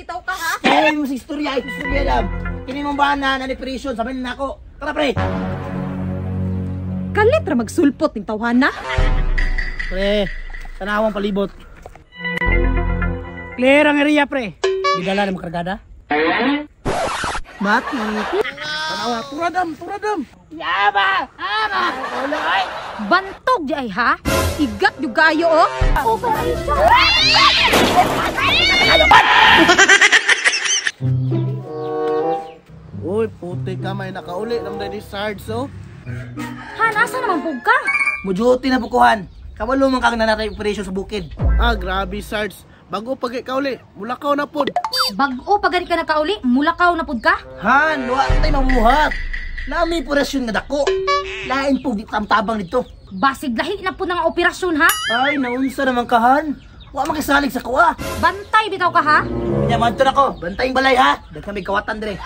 bitaw ka ha. Kaya mo sa istorya, ay istorya lang. Kini mong bana na operation, sabi na ako. Tara pre. Kalit ra magsulpot ning tawhana. Pre, tanawang palibot. Clear ang area, pre. Gidala na mo kargada. Mati. Tanawa, turadam, turadam. Yaba! Ama! Ulo ay! Bantog di ay ha? Igat yung kayo oh. Uy, puti ka, may nakauli ng ni Sarge, oh. Han, asa naman pug ka? Mujuti na bukuhan. Kabalo man kang nanatay operation sa bukid. Ah, grabe, Sarge. Bago pag ikauli, mulakaw na pod. Bag-o pa gani ka nakauli, mulakaw na pud ka? Han, wa tay mabuhat. Nami operasyon nga dako. Lain po di tabang dito. Basig lahi na pud nga operasyon ha? Ay, naunsa naman ka han. Wa man kisalig sa kuha. Bantay bitaw ka ha? Nya madto nako, bantayng balay ha. Daghan may kawatan dire.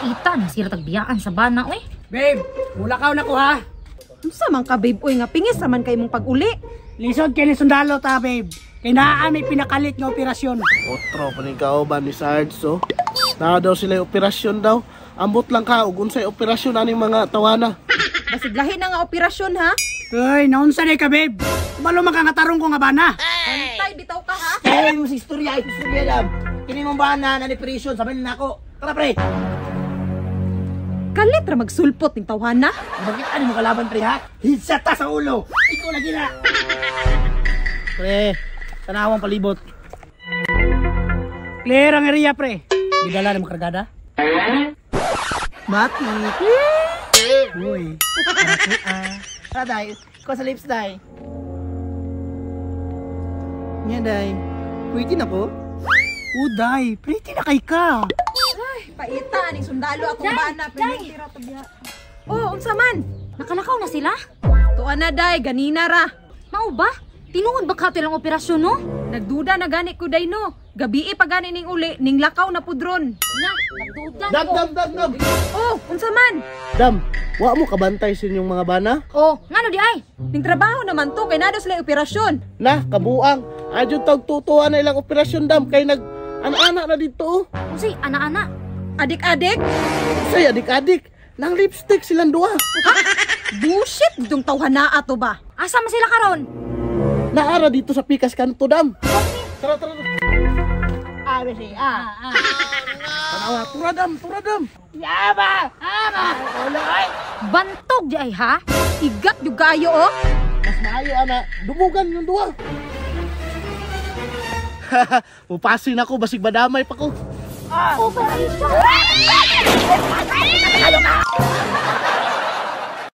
Ita na sira tagbiyaan sa bana oy. Babe, mulakaw na ko ha. Unsa man ka babe oy nga pingis raman kay mong pag-uli. Lisod kay ni sundalo ta, babe. Kay naa may pinakalit nga operasyon. Otro pa ni kauban ni Sarge, oh. Naa daw sila yung operasyon daw. Ambot lang ka, ug unsay operasyon aning mga tawana. Basig lahi na nga operasyon ha. Uy, naunsa na ka, babe. Kabalo man ka nga tarong ko nga bana. Bantay bitaw ka ha. Kaya mo sa istorya, ay istorya lang. Kini mong bana na operation, sabi na ako. Tara pre. Kalit ra magsulpot ning tawhana. Bakit ano mo kalaban pre ha? Headshot ta sa ulo. Ikaw lagi na. Pre, tanawang palibot. Clear ang area, pre. Gidala na mo kargada. Mati. Uy. Tara day, ko sa lips day. Nya day. Pwede na ko? Uday, pretty na kay ka. Ay, paita ning sundalo atong Day, bana day. pero to biya. Oh, unsa man? Nakalakaw na sila? Tuan na day, ganina ra. Mao ba? Tinuod ba kato ilang operasyon no? Nagduda na gani ko day no. Gabii pa gani ning uli, ning lakaw na pudron. Na, nagduda Dam, ko. dam, dam, dam. Oh, unsa man? Dam, wa mo kabantay sa inyong mga bana? Oh, ngano di ay? Ning trabaho naman to kay nado sila operasyon. Na, kabuang. Adyo tag tutuan na ilang operasyon, dam. Kay nag, ana-ana na dito, oh. Unsay ana-ana? Adik-adik. Say, adik-adik. Nang lipstick silang duha. Bullshit didong tawhana ato ba? Asa man sila karon? Naara dito sa Pikas Kanto, dam. Tara, tara, tara. A, B, C, A. Tanawa, turadam, turadam. Yaba! Ama! Ulo ay! Bantog di ay ha? Igat yung kayo oh. Mas maayo, ana. Dumugan yung duha. Mupasin ako, basig badamay pa ko. Operation.